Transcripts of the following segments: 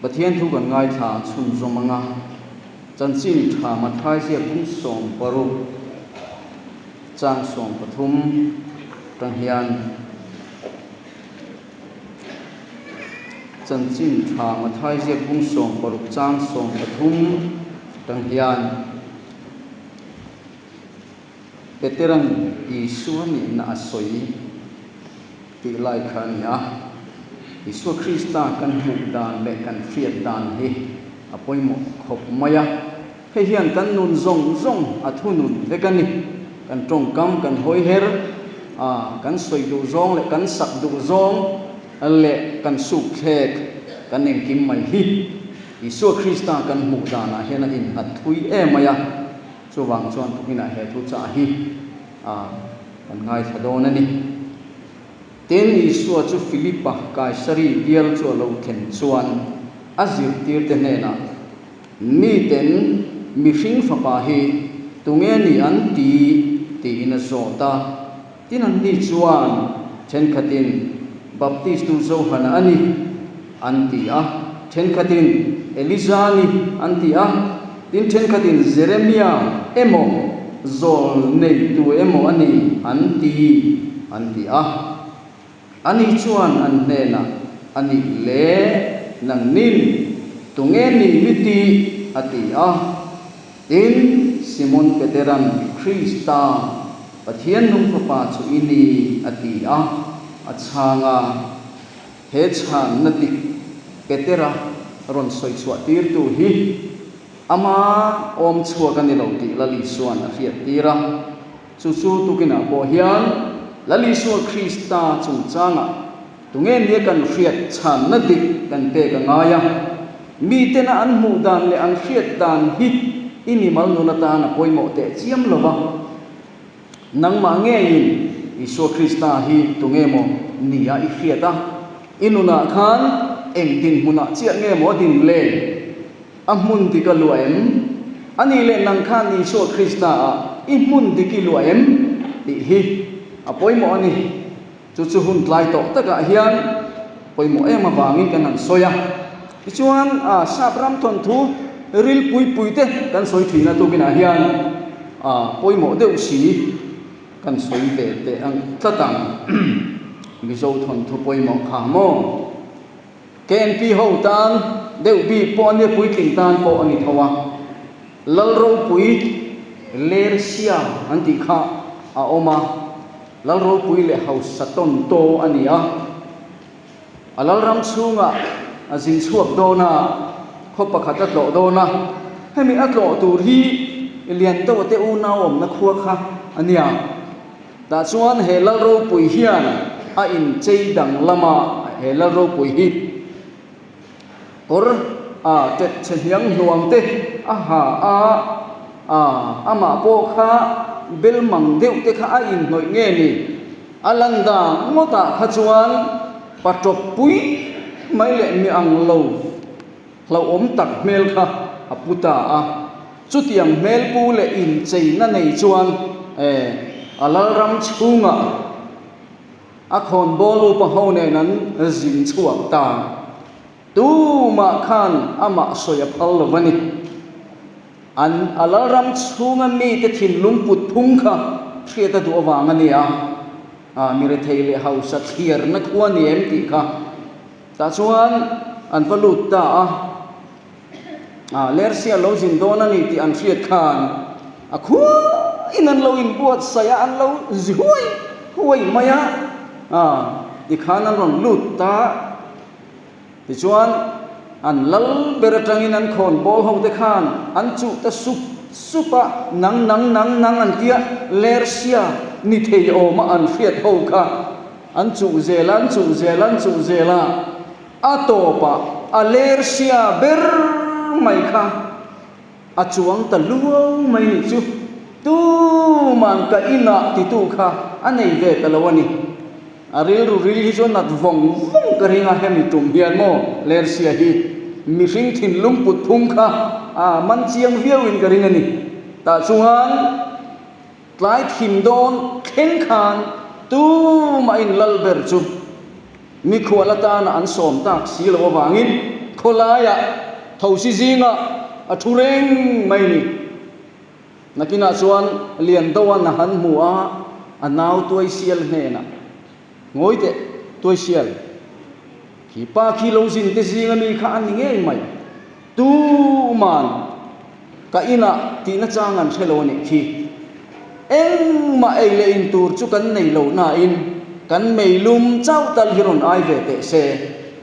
Pathian thu kan ngaithla chhunzawm anga chanchin tha Mathai ziak bung 60 chang 13 tang hian chanchin tha Mathai ziak bung 60 chang 13 tang hian Peteran Isua nihna a sawi tih lai kha a ni a. Isua Krista kan hmuh dan leh kan hriat dan hi a pawimawh khawp mai a. Hei hian kan nun zawng zawng a thunun vek a ni. Kan tawngkam, kan hawi her a, kan sawi duh zawng leh kan sak duh zawng leh kan sukthlek kan engkim mai hi Isua Krista kan hmuh danah hian a innghat thui em mai a. Chuvang chuan tukinah he thu chah hi a kan ngaithla dawn a ni. Tin, Isua chu Filipa Kaisari bial chu a lo thlen chuan a zirtirte hnenah, Miten mihring fapa hi tunge ni an ti? tiin a zawt a. Tin, anni chuan thenkhatin, Baptistu Johana a ni, an ti a. Thenkhatin, Elija a ni, an ti a. Tin, thenkhatin, Jeremia emaw, zawl neitu emaw a ni, an ti, an ti a. Ani chuan an hnenah, A nih le, nangnin tunge ni mi ti? a ti a. Tin, Simon Peteran, Krista, Pathian nung Fapa chu i ni, a ti a. A chhang a, He chhanna dik Petera rawn sawi chhuah tirtu hi ama awm chhuak a ni lo tih Lal Isua'n a hriattir a. Chu chu tukinah pawh hian Lal Isua Krista chungchangah tunge nia kan hriat chhanna dik kan pek a ngai a, mitena an hmuh dan leh an hriat dan hi i mimal nun atan a pawimawh teh chiam lo va. Nangmah ngeiin Isua Krista hi tunge maw nia i hriat a, i nunah khan eng dinhmunah chiah nge maw a din le? A hmun dik a luah em? A nih leh nang khan Isua Krista ah i hmun dik i luah em? tih hi a pawimawh a ni. Chu chu hun tlai tawh takah hian pawimawh em avangin kan han sawi a. Tichuan a sap ram thawnthu ril pui pui te kan sawi thin a tukinah hian a pawimawh deuh si kan sawi ve teh ang tlat ang. Mizo thawnthu pawimawh kha maw? KNP ho tan deuh bik pawh a nia, puitling tan pawh a ni tho a. Lal ropui Lersia an tih kha a awm a, Lal ropui leh hausa tawn taw a ni a. A lalram chhungah a zin chhuak dawn a, khaw pakhat a tlawh dawn a. Hemi a tlawh tur hi Liandoa te unau awmna khua kha a nia. Tah chuan he lal ropui hian a inchei danglam a, he lal ropui hi kawr a tet chhe hniang hnuang te a ha a, a amah pawh kha bel mang deuh te kha a inhnawih nge ni? A lan dan ngawtah kha chuan pa tawp pui mai leh mi ang lo hlauhawm tak hmel kha a pu ta a. Chutiang hmelpu leh incheina nei chuan a lalram chhungah a khawnbawl upa ho nen an zin chhuak ta. Tumah khan amah sawi a phal lo a ni. An a lalram chhunga mite thinlung put phung kha hriat a duh avang a ni a, mi rethei leh hausa thliarna khua ni em tih kha. Tah chuan an va lut ta a. A Lersia lo zin dawn a ni tih an hriat khan a khuain an lo inbuatsaih a, an lo zi huai huai mai a, a tikhan an rawn lut ta. Tichuan an lal ber atangin an khawn bawl ho te khan an chuh ta sup sup a, nang nang nang nang an tia Lersia ni thei awma an hriat ho kha an chuh zel a, an chuh zel a, an chuh zel a. A tawpah a lersia ber mai kha a chuang ta luau mai nih chu tuman ka inah titu kha a nei ve ta lo a ni. A rilru ril hi chu a nat vawng vawng ka ring a, hemi tum hian maw lersia hi mihring thinlung put phung kha a man chiang viauin ka ring a ni. Tah chuan tlai thim dawn thleng khan tumah in lal ber chu Mikhual atana an sawm tak si loh avangin Khawlaiah thosi zingah a thu reng mai ni. Nakinah chuan Liandoan a han hmu a, a nau Tuaisial hnenah, Ngawi teh, Tuaisial, khi pa khi lo zin te zinga mi kha a ni ngei mai. Tuman ka inah tihna chang an hre lo a nih khi. Engmah ei leh in tur chu kan nei lo nain kan meilum chauh tal hi rawn ai ve teh se,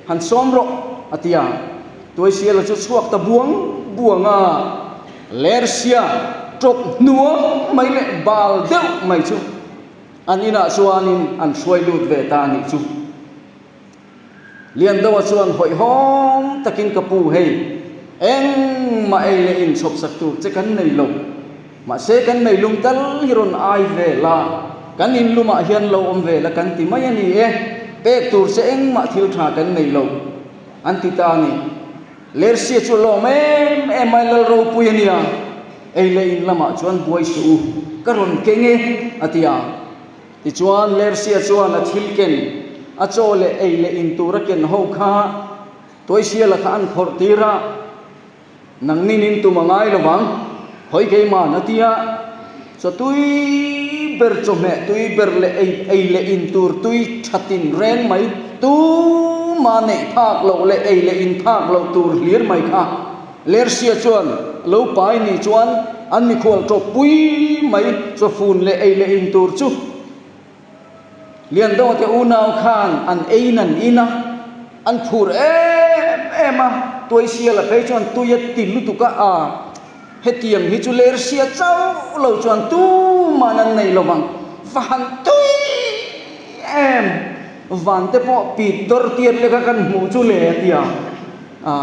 han sawm rawh, a ti a. Tuaisiala chu chhuak ta buang buang a, Lersia tawp hnuang mai leh bal deuh mai chu an inah chuanin an hruai lut ve ta a nih chu. Liandoa chuan hawihhawm takin ka pu hei, engmah ei leh inchhawp sak tur che kan nei lo. Mahse kan nei lum tal hi rawn ai ve la, kan in lumah hian lo awm ve la kan ti mai a ni e, pek tur che engmah thil tha kan nei lo, an ti ta a ni. Lersia chu lawm em em mai lal ropui a nia, ei leh in lamah chuan buai suh u, ka rawn keng e, a ti a. Tichuan, Lersia chuan a thil ken, a chaw leh ei leh in tur a ken ho kha Tuaisiala kha an phawrh tir a, Nangnin in tum a ngai lo vang, hawi keimah na tia chaw tui ber chawhmeh tui ber leh ei ei leh in tur tui tha tin reng mai, tuma neih phak loh leh ei leh in phak loh tur hlir mai kha Lersia chuan lo pai ni chuan an mikhual tawp pui mai chawfun leh ei leh in tur chu Liandawng te unau khan an ei nan in a, an phur em em a, Tuaisiala phei chuan tui a ti lutuk a, a hetiang hi chu Lersia chauh lo chuan tuman an nei lo vang, va han tui em, van te pawh pit dawr tiat leka kan hmuh chu le a ti a. A,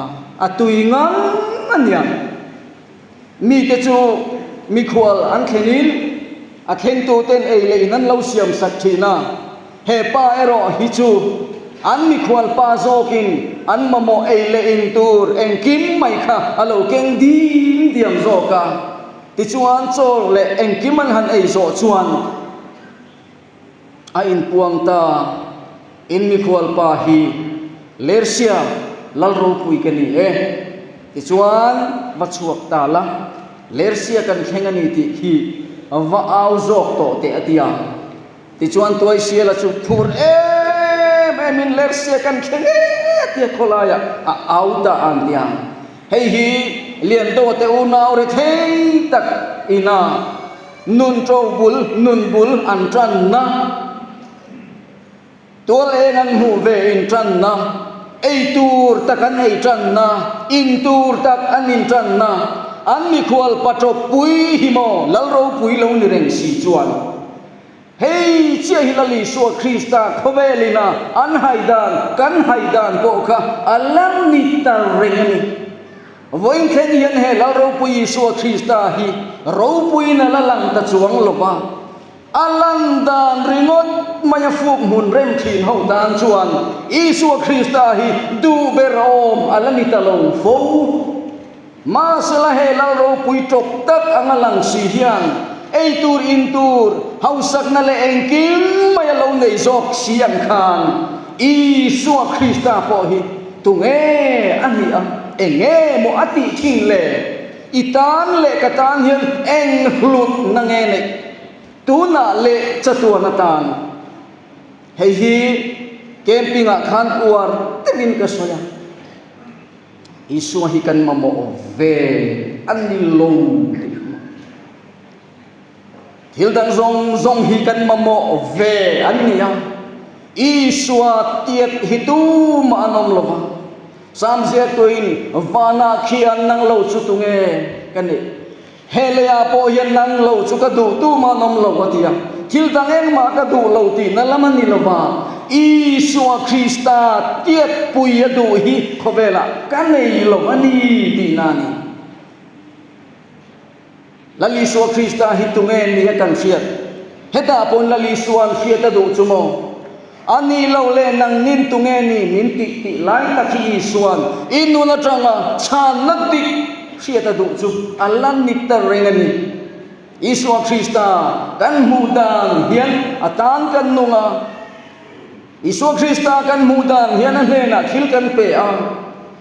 a tui ngang a nia. Mite chu mikhual an thlenin a thlengtuten ei leh in an lo siam sak thin a, he pa erawh hi chu an mikhual pa zawkin an mamawh ei leh in tur engkim mai kha a lo keng dim diam zawk a. Tichuan chaw leh engkim an han ei zawh chuan A inpuang ta, In mikhual pa hi Lersia lal ropui ka ni e. Tichuan, va chhuak ta la, Lersia kan thleng a ni tih khi va au zawk tawh teh a ti a. Tichuan Tuaisiala chu phur em emin Lersia kan thleng e a ti a, khawlaiah a au ta a an ti a. Hei hi Liandoa te unau rethei tak ina nun ṭo bul, nun bul an ṭanna, tual eng an hmuh ve in ṭanna, ei tur tak an ei ṭanna, in tur tak an in ṭanna, an mikhual paṭawp pui hi maw Lal ropui lo ni reng si chuan. Hei chiah hi Lal Isua Krista khawvel ina an haidan, kan haidan pawh kha a la ni ta reng a ni. Vawiin thleng hian he Lal ropui Isua Krista hi ropuiin a la lang ta chuang lo va, a lan dan ringawt mai a fuk hmun rem thin ho tan chuan Isua Krista hi duh ber awm a la ni ta lo fo. Mahsela he lal ropui tawp tak anga lang si hian ei tur in tur, hausakna leh engkim mai a lo nei zawk si ang khan Isua Krista pawh hi tunge a nih a, enge maw a tih thin le? I tan leh ka tan hian eng hlutna nge neih? Tunah leh chatuan atan hei hi camping ah khan uar deuhin ka sawi a. Isua hi kan mamawh ve a ni lo tih hi maw? Thil dang zawng zawng hi kan mamawh ve an ni a, Isua tiat hi tumah an awm lo va. Sam ziaktuin vanah khian nang lo chu tunge ka nih? He leiah pawh hian nang lo chu ka duh tumah an awm lo a ti a. Thil dang engmah ka duh lo tihna lam a ni lo va, Isua Krista tiatpui a duh hi khawvelah ka nei lo a ni tihna a ni. Lal Isua Krista hi tunge ni a kan hriat? Hetah pawn Lal Isua'n hriat a duh chu maw? A ni lo le nangnin tunge ni min tih tih lai tak hi Isua'n i nun atanga chhanna dik hriat a duh chu a la ni ta reng a ni. Isua Krista kan hmuh dan hian a tan kan nung a, Isua Krista kan hmuh dan hian a hnenah thil kan pe a.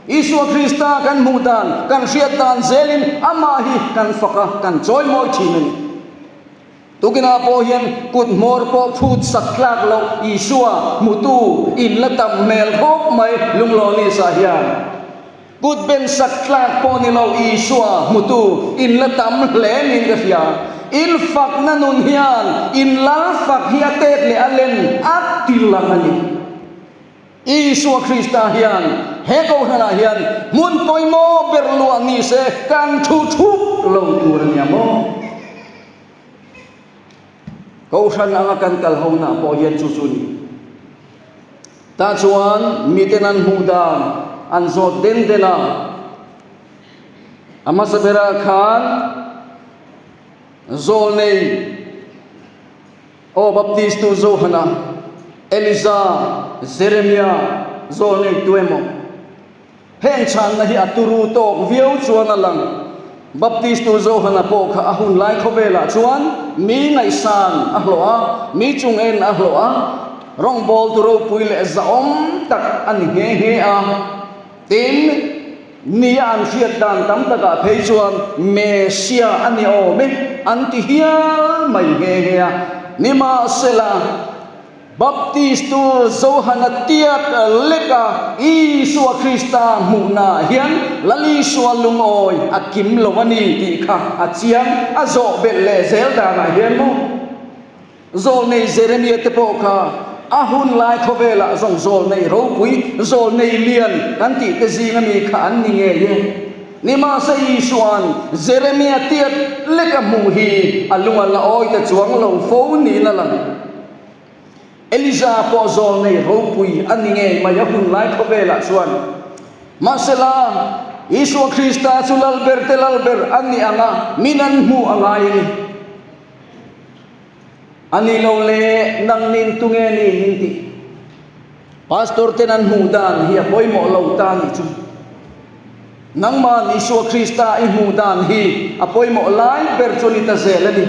Isua Krista kan hmuh dan, kan hriat dan zelin amah hi kan fak a, kan chawimawi thin a ni. Tukinah pawh hian kut hmawr pawh phut sak tlak loh Isua hmutu in la tam hmel khawp mai Lunglawnis-ah hian. Kut ben sak tlak pawh ni lo Isua hmutu in la tam hle niin ka hria. In fakna nun hian in lal fak hi a tet leh a len a ti lang a ni. Isua Krista hian he kohhranah hian hmun pawimawh ber luah ni se kan thu thup lo tur a nia maw? Kohhran anga kan kal hona pawh hian chu chu a ni. Tah chuan miten an hmuh dan an zawt den den a, a hmasa berah khan zawlnei, Aw Baptistu Johana, Eliza, Jeremia, zawl nei tu emaw? Heng chhanna hi a turu tawk viau chuan a lang. Baptistu Johana pawh kha a hun lai khawvelah chuan mi ngaihsan a hlawh a, mi chung en a hlawh a, rawngbawltu ropui leh zahawm tak a ni nghe nghe a. Tin, nia an hriat dan tam takah phei chuan Messia a ni awm e an ti hial mai nghe nghe a. Nimahsela, Baptistu Johana tiat leka Isua Krista hmuhnaah hian Lal Isua lungawi a kim lo a ni tih kha a chiang a zawh belh leh zel danah hian maw? Zawlnei Jeremia te pawh kha a hun lai khawvelah zawng zawlnei ropui, zawlnei lian kan tih te zinga mi kha an ni ngei e. Nimahse Isua'n Jeremia tiat lek a hmuh hi a lung a la awi ta chuang lo fo niin a lang. Elija pawh zawlnei ropui a ni ngei mai a hun lai khawvelah chuan. Mahsela, Isua Krista chu Lalber te Lalber a ni ang a, min an hmuh a ngai a ni. A ni lo le, nang nin tunge ni min tih? Pastor ten an hmuh dan hi a pawimawh lo ta nih chu. Nangman Isua Krista i hmuh dan hi a pawimawh lai ber chu ni ta zel a ni.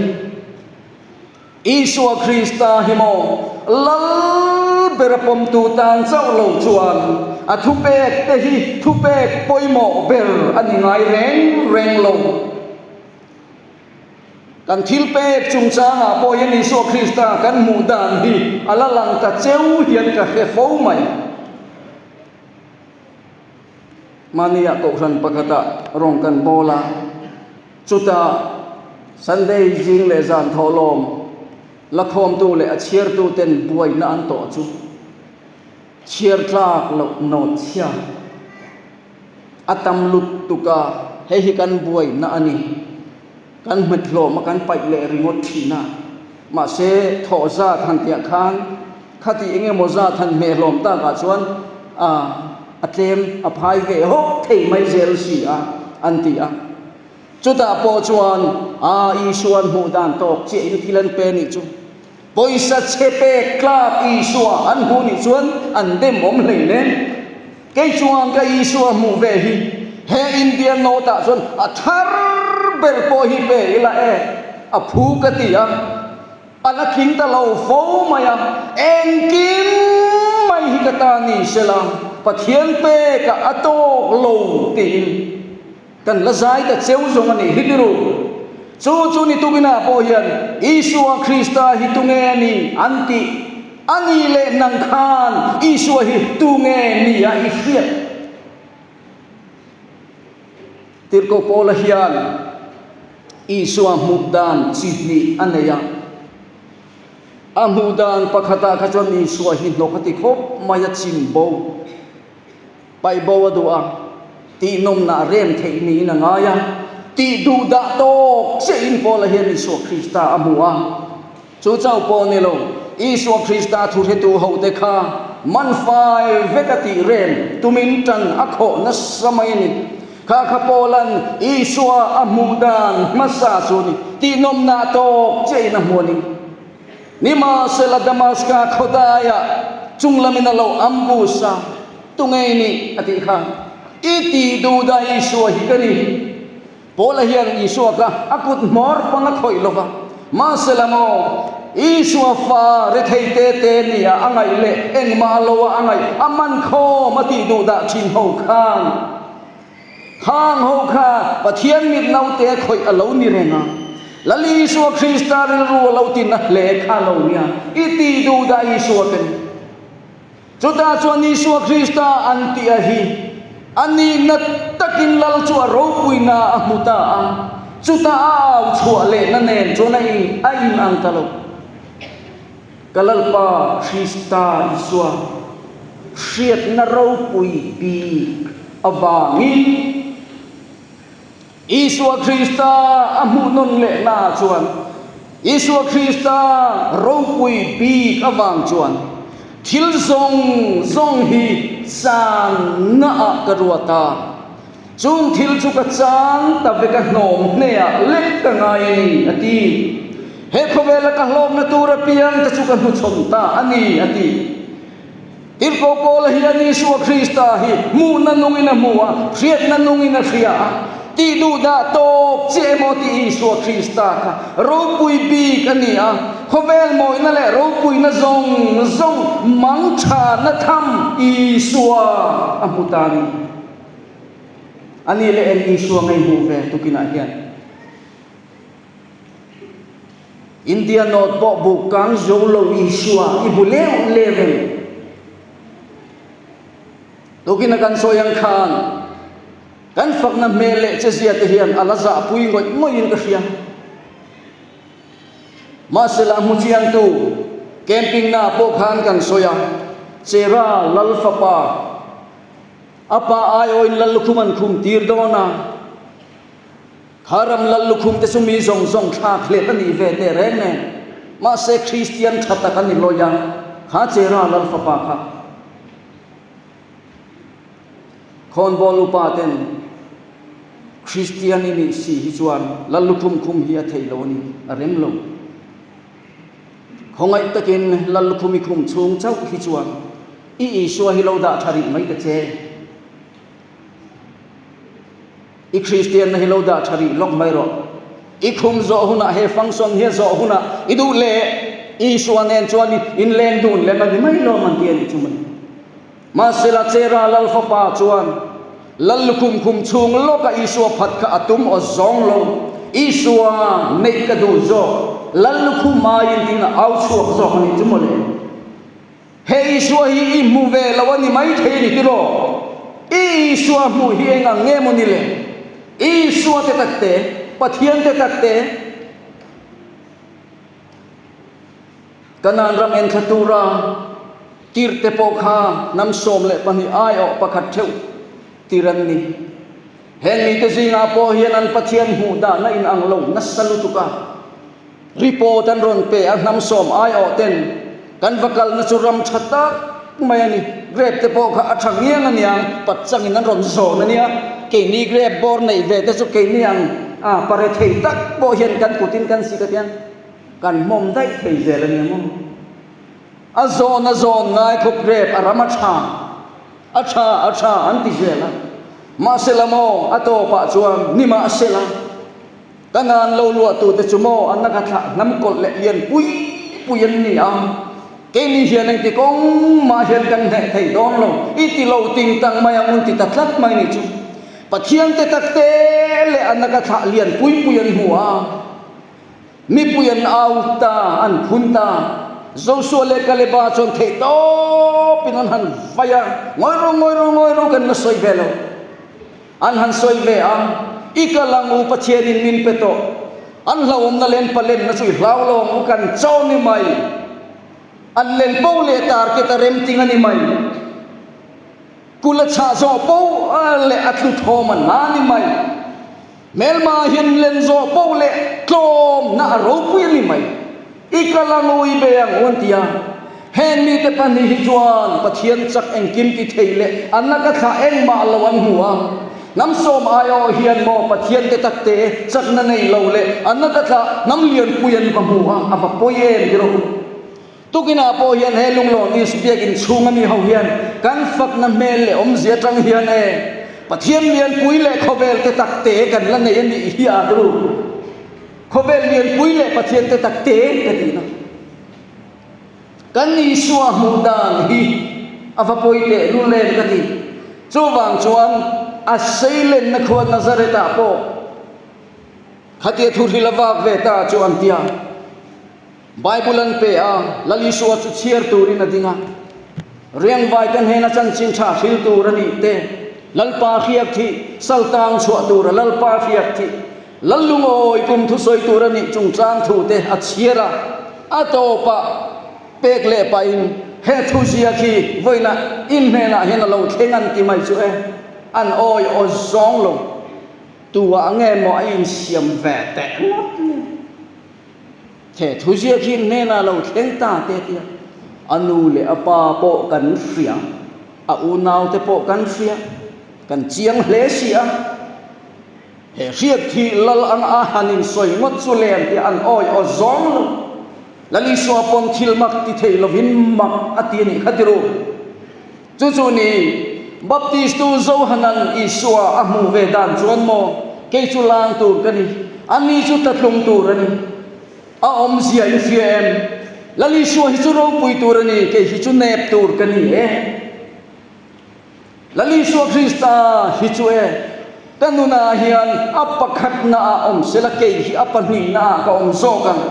Isua Krista hi maw Lal ber a pawmtu tan chauh lo chuan a thupek te hi thupek pawimawh ber a ni ngai reng reng lo. Kan thil pek chungchangah pawh hian Isua Krista kan hmuh dan hi a la lang ta cheu hian ka hre fo mai. Mahnia kohhran pakhatah rawng kan bawl a, chutah Sunday zing leh zan thawhlawm lakhawmtu leh a chhiartuten buaina an tawh chu chhiar tlak loh nawt chhia. A tam lutuk a, hei hi kan buaina a ni. Kan hmet hlawm a, kan paih leh ringawt thin a. Mahse, thawh zat han tiah khan khati eng emaw zat han hmeh hlawm takah chuan a a tlem a phai ve hawk thei mai zel si a, an ti a. Chutah pawh chuan a Isua'n hmuh dan tawk chiahin thil an pe nih chu. Pawisa chhe pek tlak Isua an hmuh nih chuan an dem awm hleinem. Kei chuan ka Isua hmuh ve hi he India note ah chuan a thar ber pawh hi pe ila e, a phu ka ti a, a la tling ta lo fo mai a, engkim mai hi ka ta ni sela Pathian pekah a tawk lo tiin kan la zai ta cheu zawng a nih hi biru. Chu chu ni tukinah pawh hian Isua Krista hi tunge a ni an tih a ni leh nang khan Isua hi tunge ni a i hriat? Tirhkoh Paula hian Isua hmuh dan chi hnih a nei a. A hmuh dan pakhatah kha chuan Isua hi hnawk a ti khawp mai a chim bo. Paih bo a duh a, tih nawmna a rem theih niin a ngai a, tih duh dah tawk chiahin Paula hian Isua Krista a hmu a. Chu chauh pawh ni lo, Isua Krista thuhretu hote kha man fai vek a tih rem tumin tan a khawh nasa mai a ni. Kha kha Paula'n Isua a hmuh dan hmasa chu ni, tih nawmna tawk chiahin a hmu a ni. Nimahsela Damaska khawdaiah chung lamin a lo ambush a, Tunge i nih? a tih kha. I tih duh dah Isua hi ka ni. Paula hian Isua kha a kut hmawr pawn a khawih lo va. Mahsela maw? Isua fa rethei te te nia a ngaih leh engmah lo a a ngaih a man khawm a tih duh dah thin ho khan khang ho kha Pathian mit naute khawih a lo ni reng a. Lal Isua Krista rilru a lo tin a hle kha lo nia i tih duh dah Isua ka ni. Chutah chuan Isua Krista an tih a hi a nihna takin Lal chu a ropuina a hmu ta a, chutah a au chhuah lehna nen chuan a in a in ang ta lo. Ka Lalpa Krista Isua hriatna ropui bik avangin Isua Krista a hmuh nawn lehna ah chuan Isua Krista ropui bik avang chuan thil zawng zawng hi channa ah ka ruat a, chung thil chu ka chang ta vek a hnawm hneah lek ka ngai a ni, a ti. He khawvela ka hlawkna tur apiang te chu ka hnuchhawn ta a ni, a ti. Tirhkoh Paula hian Isua Krista hi hmuhna nungin a hmu a, hriatna nungin a hria a. Tih duh dah tawp chiah emaw tih Isua Krista kha ropui bik a ni a, khawvel mawihna leh ropuina zawng zawng mang thana tham Isua a hmu ta a ni. A nih leh eng Isua ngei hmuh ve tukinah hian? India nawt pawh buk kang zo lo Isua i hmu leuh leuh em? Tukin a kan sawi ang khan kan fakna hmel leh chezia te hian a la zahpui ngawih ngawih in ka hria. Mahsela hmu chiangtu camping na pawh khan kan sawi a, Chera Lal fapa a pa aiawhin Lal lukhum an khum tir dawn a, Kha ram lal lukhum te chu mi zawng zawng thlak hlep a nih ve teh reng nen, mahse Kristian tha tak a ni lawih a, kha Chera lal fapa kha. Khawnbawl upa ten Kristian i nih si hi chuan lal lukhum khum hi a theih lo a ni, a rem lo. Khawngaih takin lal lukhum i khum chhung chauh hi chuan i Isua hi lo dah tha rih mai ta che. I Kristianna hi lo dah tha rih lawk mai rawh. I khum zawh hunah he function hi a zawh hunah i duh leh Isua nen chuan i inleng dun lem a ni mai lo man ti a nih chu mai. Mahsela Chera Lal fapa chuan Lal lukhum khum chhung lawka Isua phat kha a tum aw zawng lo. Isua neih ka duh zawk, Lal lukhum aiin tiin a au chhuak zawk a nih chu mawle. He Isua hi i hmu ve lo a ni mai thei a ni tiraw? I Isua hmuh hi eng ang nge maw ni le? Isua te tak te, Pathian te tak te, Kanaan ram enthla tura tirhte pawh kha hnam 12 aiawh pakhat theuh tir an ni. Heng mite zingah pawh hian an Pathian hmuh dahna inang lo nasa lutuk a. Report an rawn pe a, hnam sawm aiawh ten kan va kalna chu ram tha tak mai a ni. Grape te pawh kha a tha ngiang a niang, pat changin an rawn zawn a nia. Keini grape bawr neih ve te chu keini ang a pare thei tak pawh hian kan kutin kan sik atiang kan hmawm daih thei zel a nia maw. A zawn a zawn ngai khawp grape a ram a tha, a tha a tha an ti zel a. Mahsela maw a tawpah chuan nimahsela. Ka nan lo luahtute chu maw an laka thlah hnam kawlh leh lian pui pui an ni a, keini hian engti kawng mah hian kan hneh thei dawn lo, i ti lo ting tang mai ang un ti ta tlat mai ni chu. Pathian te tak te leh an laka thlah lian pui pui an hmu a, mipui an au ta, an phun ta. Joshua leh Kaleba chuan theih tawpin an han vai a, Ngawi ru, ngawi ru, ngawi ru kan la sawi ve lo. An han sawi ve a, I kal ang u Pathianin min pe tawh. An hlauhawmna len palenna chu i hlau lo ang u kan cho ni mai. An len po leh target a rem ting a ni mai. Kul a chhah zawh po leh a tlu thawm a na ni mai. Hmelma hian len zawh po leh tlawmna a ropui a ni mai. I kal ang u, i be ang u an ti a. Heng mite pahnih hi chuan Pathian chak engkim ti thei leh an laka thlah engmah lo an hmu a. Hnam sawm aiawh hian maw Pathian te takte chakna nei lo leh an laka thlah hnam lianpui an va hmu a, a va pawi em ti rawh u. Tukinah pawh hian he Lunglawn East Biakinn chhunga mi ho hian kan fakna hmel leh awmzia atang hian e Pathian lianpui leh khawvel te takte kan la nei a nih hi a ru. Khawvel lianpui leh Pathian te tak te ka tihna. Kan Isua hmuh dan hi a va pawi teh lul em ka ti. Chuvang chuan a seilenna khua Nazareth-ah pawh khatia thu hril a vak ve ta chu an ti a. Bible an pe a, Lal Isua chu chhiar turin a ding a. Riangvai kan hnena chanchin tha hril tur a nih te, Lalpa hriak thih, saltang chhuah tura Lalpa hriak thih, Lal lungawi kum thusawi tur a nih chungchang thu te a chhiar a, a tawpah pek leh pahin he thu ziak hi vawiinah in hnenah hian a lo thleng an ti mai chu e, an awi aw zawng lo. Tuah nge maw a insiam ve teh ngawt le? He thu ziak hi in hnenah a lo thleng ta te tia a nu leh a pa pawh kan hria, a unaute pawh kan hria, kan chiang hle si a. He hriat hi lal ang a han insawi ngawt chu lem tih an awi aw zawng lo. Lal Isua pawn thil mak ti thei lovin mak a ti a nih kha ti ru. Chu chu ni, Baptistu Johanan Isua a hmuh ve dan chuan maw, kei chu lang tur ka ni, ani chu tlatlung tur a ni. A awmzia i hria em? Lal Isua hi chu ropui tur a ni, kei hi chu nep tur ka ni e. Lal Isua Krista hi chu e, ka nunah hian a pakhatnaah awm sela kei hi a pahnihnaah ka awm zawk ang.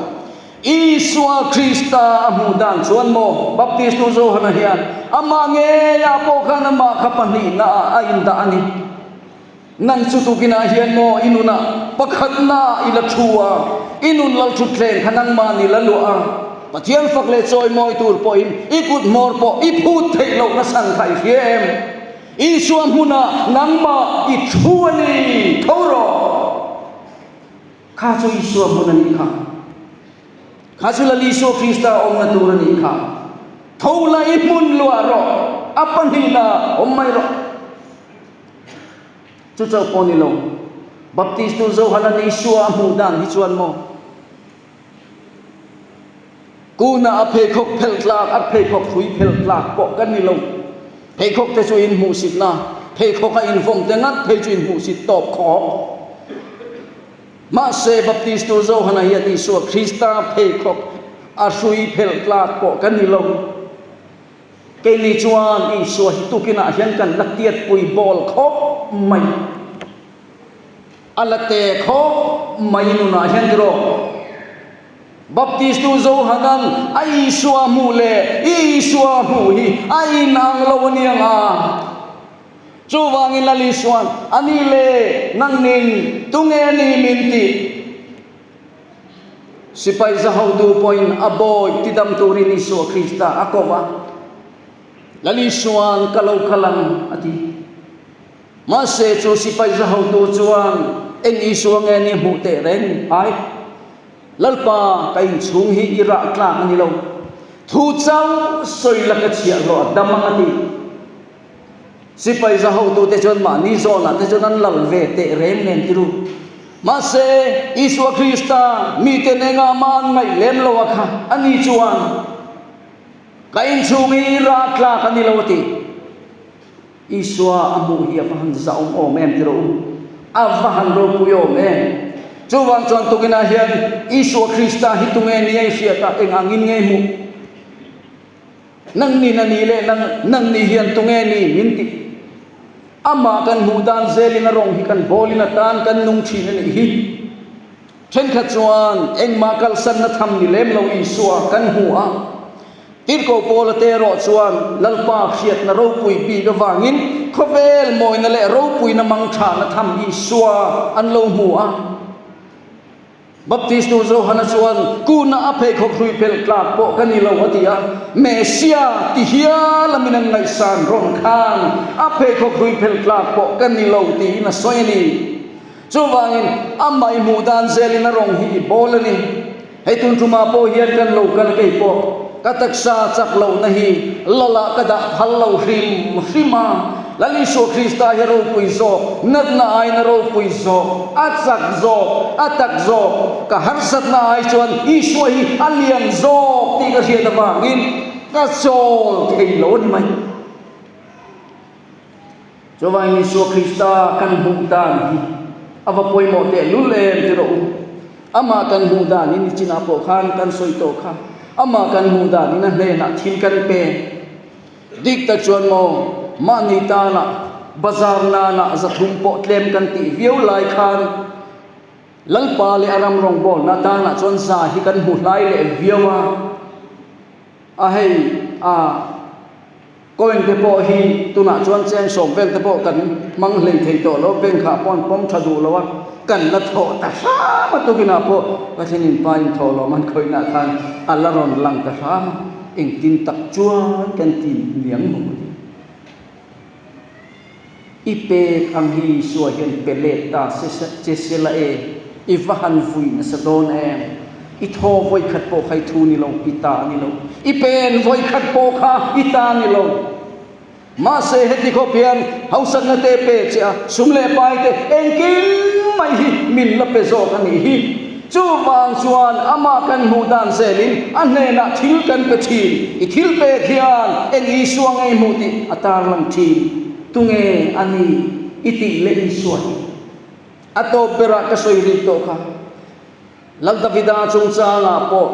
Isua Krista a hmuh dan chuan maw Baptistu Johana hian amah ngeiah pawh khan amah kha pahnihnaah a indah a ni. Nang chu tukinah hian maw i nunah pakhatnaah i la thu a, i nun lalthutthleng kha nangmah ni la luah a, Pathian fak leh chawimawi tur pawhin i kut hmawr pawh i phut theih loh nasan kha i hria em? Isua hmunah nangmah i thu a ni, tho rawh! Kha chu Isua hmun a nih kha. Kha chu Lal Isua Krista awmna tur a nih kha. Tho la i hmun luah rawh, a pahnihna awm mai rawh. Chu chauh pawh ni lo, Baptistu Johanan Isua a hmuh dan hi chuan maw? Kuna a pheikhawk phelh tlak, a pheikhawk hrui phelh tlak pawh kan ni lo. Pheikhawk te chu inhmuhsitna, pheikhawk a invawm te ngat phei chu inhmuhsit tawp khawp. Mahse, Baptistu Johana hian Isua Krista pheikhawk a hrui phelh tlak pawh kan ni lo. Keini chuan Isua hi tukinah hian kan la tiatpui bawl khawp mai. A la te khawp mai nunah hian tiraw Baptistu Johanan a Isua hmuh leh i Isua hmuh hi a inang lo a niang a. Chuvangin Lal Isua'n a ni le nangnin tunge ni min tih? Sipai zahotu pawhin a bawi tidam turin Isua Krista a ko va, Lal Isua'n ka lo kal ang a ti. Mahse chu sipai zahotu chuan eng Isua nge ni hmuh teh reng ai? Lalpa, ka inchhung hi i rah tlak a ni lo. Thu chauh sawi la ka chhiahhlawh a dam ang a ti. Sipai zahotute chuan mahni zawnah te chuan an lal ve teh reng nen ti ru. Mahse, Isua Krista mite nengah mah an ngaih lem lo a kha, ani chuan, Ka inchhung hi i rah tlak a ni lo a ti. Isua a hmuh hi a va han zahawm awm em ti rawh u. A va han ropui awm em. Chuvang chuan tukinah hian Isua Krista hi tunge ni a i hriat a, eng angin nge i hmuh? Nang ni na ni leh nang nang ni hian tunge ni min tih? Amah kan hmuh dan zelin a rawng hi kan bawlin a tan kan nung thin a nih hi. Thenkhat chuan engmah kalsanna tham ni lem lo Isua kan hmu a. Tirhkoh Paula te erawh chuan Lalpa hriatna ropui bik avangin khawvel mawina leh ropuina mangthana tham Isua an lo hmu a. Baptistu Johana chuan, Kuna a pheikhawk hrui phelh tlak pawh ka ni lo, a ti a. Messia ti hial a min an ngaihsan rawn khan a pheikhawk hrui phelh tlak pawh ka ni lo tiin a sawi a ni. Chuvangin, amah i hmuh dan zelin a rawng hi i bawl a ni. Hei tun tumah pawh hian kan lo kal kei pawh ka taksa chak lohna hi Lala ka dah phal lo hrim hrim a. Lal Isua Krista hi ropui zawk, natna aiin a ropui zawk, a chak zawk, a tak zawk. Ka harsatna ai chuan Isua hi a lian zawk tih ka hriat avangin ka chawl thei lo a ni mai. Chuvangin Isua Krista kan hmuh dan hi a va pawimawh tehlul em ti rawh u. Amah kan hmuh dan hi nichinah pawh khan kan sawi tawh kha. Amah kan hmuh danin a hnenah thil kan pe. Dik tak chuan maw, mahni tana bazar nana 300 pawh tlem kan tih viau lai khan Lalpa leh a ram rawngbawlna atana chuan za hi kan hmu hlai leh viau a. A hei a coin te pawh hi tunah chuan cheng sawm vel te pawh kan hmang hlei thei tawh lo, bank ah pawh an pawm tha duh lo a, kan la thawh ta hram a tukinah pawh Pathian in pa in thawh lawm an khawihna khan a la rawn lang ta hram a, engtin tak chuan kan ti niang maw ti. I pek ang hi Isua hian pe let ta se che se la e, i va han vui nasa dawn em? I thaw vawikhat pawh kha i thu ni lo, i ta ni lo. I pen vawikhat pawh kha i ta ni lo. Mahse heti khawp hian hausakna te pe che a, sum leh pai te engkim mai hi min la pe zawk a nih hi. Chuvang chuan amah kan hmuh dan zelin a hnenah thil kan pe thin. I thil pek hian eng Isua ngei hmuh tih a tarlang thin. Tunge a ni i tih leh Isua hi? A tawp berah ka sawi rik tawh kha. Lal Davida chungchangah pawh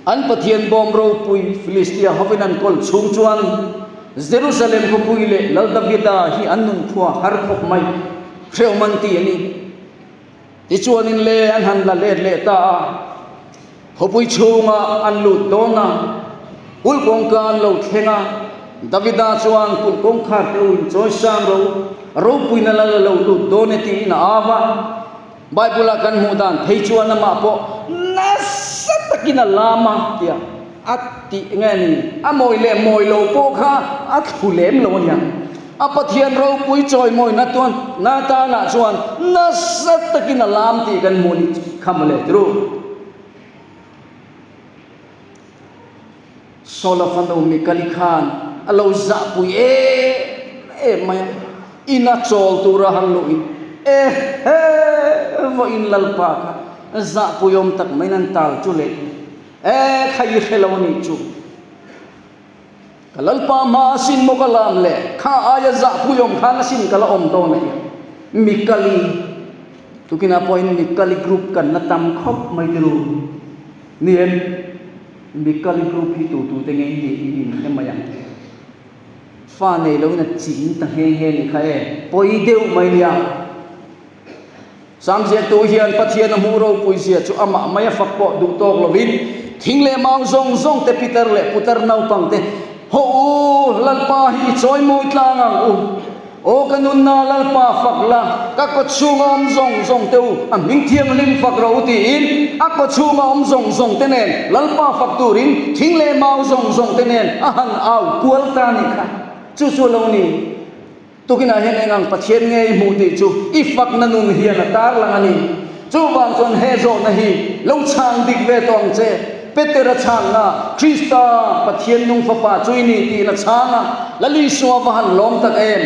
an Pathian bawm ropui Filistia hovin an kawl chhung chuan Jerusalem khawpui leh Lal Davida hi an nunkhua har khawp mai hrehawm an ti a ni. Tichuanin le an han la let leh ta a, khawpui chhungah an lut dawn a, kulh kawngka an lo thleng a, Davida chuan kulh kawngkhar te u in chawi sang ro, ropuina lal a lo lut dawn e tiin a au a. Bible-a kan hmuh dan phei chuan amah pawh nasa takin a lam a tia a tih nge ni, a mawi leh mawi lo pawh kha a thlu lem lo a nia. A Pathian ropui chawimawina tuan Natana chuan nasa takin a lam tih kan hmuh ni kha mawle tiru. Saula fanu Mikali khan a lo zahpui em em mai a, ina chawl tura han luhin ehe vawiin Lalpa kha zahpui awm tak maiin an tal chu leh e kha i hre lo a nih chu. Ka Lalpa hma a sin maw ka lam le, kha aia zahpui awm khan a sin ka la awm dawn a hian. Mikali, tukinah pawhin Mikali group kan la tam khawp mai tiru. Ni em? Mikali group hi tu tu te ngei ni in inhre mai ang. Fa nei loin a ching ta nghe nghe ni kha e, pawi deuh mai nia. Sam ziaktu hian Pathian a hmuh ropui zia chu amah mai a fak pawh duh tawk lovin, thing leh mau zawng zawng te pitar leh putar naupang te, Hawh u, Lalpa hi i chawi mawi tlang ang u. Aw ka nunna Lalpa fak la, ka kaw chhunga awm zawng zawng te u, a hming thianghlim fak rawh u tiin a kaw chhunga awm zawng zawng te nen Lalpa fak turin thing leh mau zawng zawng te nen a han au kual ta nih kha. Chu chu a lo ni. Tukinah hian eng ang Pathian nge i hmuh tih chu i fakna nun hian a tarlang a ni. Chuvang chuan he zawhna hi lo chhang dik ve tawh ang che. Petera chhangna, Krista, Pathian nung fapa chu i ni tiin a chhang a, Lal Isua va han lawm tak em!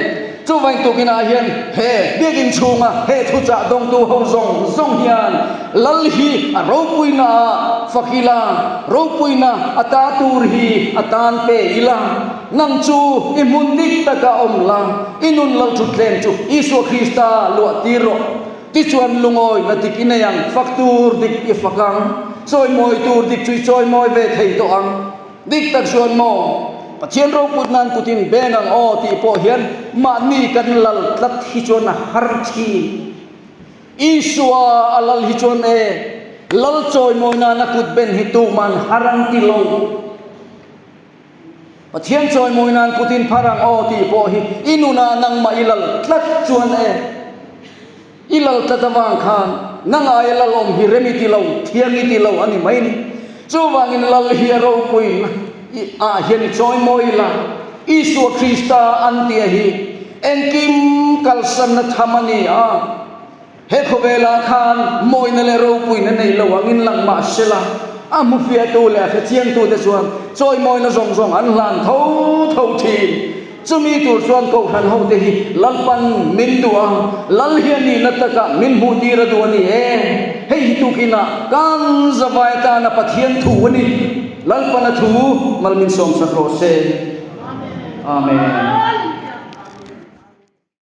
Chuvang tukinah hian he biakinn chhunga he thuchah dawngtu ho zawng zawng hian Lal hi a ropuina ah fak ila, ropuina a ta tur hi a tan pe ila. Nang chu i hmun dik taka awm la, i nun lo thut tlem chu Isua Krista luah tir rawh. Tichuan lungawi na dik i nei ang, fak tur dik i fak ang, chawimawi tur dik chu i chawimawi ve thei tawh ang. Dik tak chuan maw, Pathian roput nan kutin beng ang aw tih pawh hian mahni kan lal tlat hi chuan a har thin. Isua a lal hi chuan e, lal chawimawi nana kut ben hi tuman har an ti lo. Pathian chawimawi nan kutin phar ang aw tih pawh hi i nunah nangmah i lal tlat chuan e, i lal tlat avang khan nang aia lal awm hi rem i ti lo, thiang i ti lo a ni mai ni. Chuvangin lal hi a ropuina ah hian i chawimawi la, Isua Krista an tia hi engkim kalsanna tham a ni a. He khawvelah khan mawina leh ropuina nei lo angin lang mah sela, a hmufiahtu leh a hrechiangtute chuan chawimawina zawng zawng an hlan tho tho thin. Chumi tur chuan Kohhran hote hi Lalpan min duh a, Lal hian nihna takah min hmuhtir a duh a ni e. Hei hi tukinah kan zavai atana Pathian thu a ni. Lalpan a thu mal min sawmsak rawh se. Amen.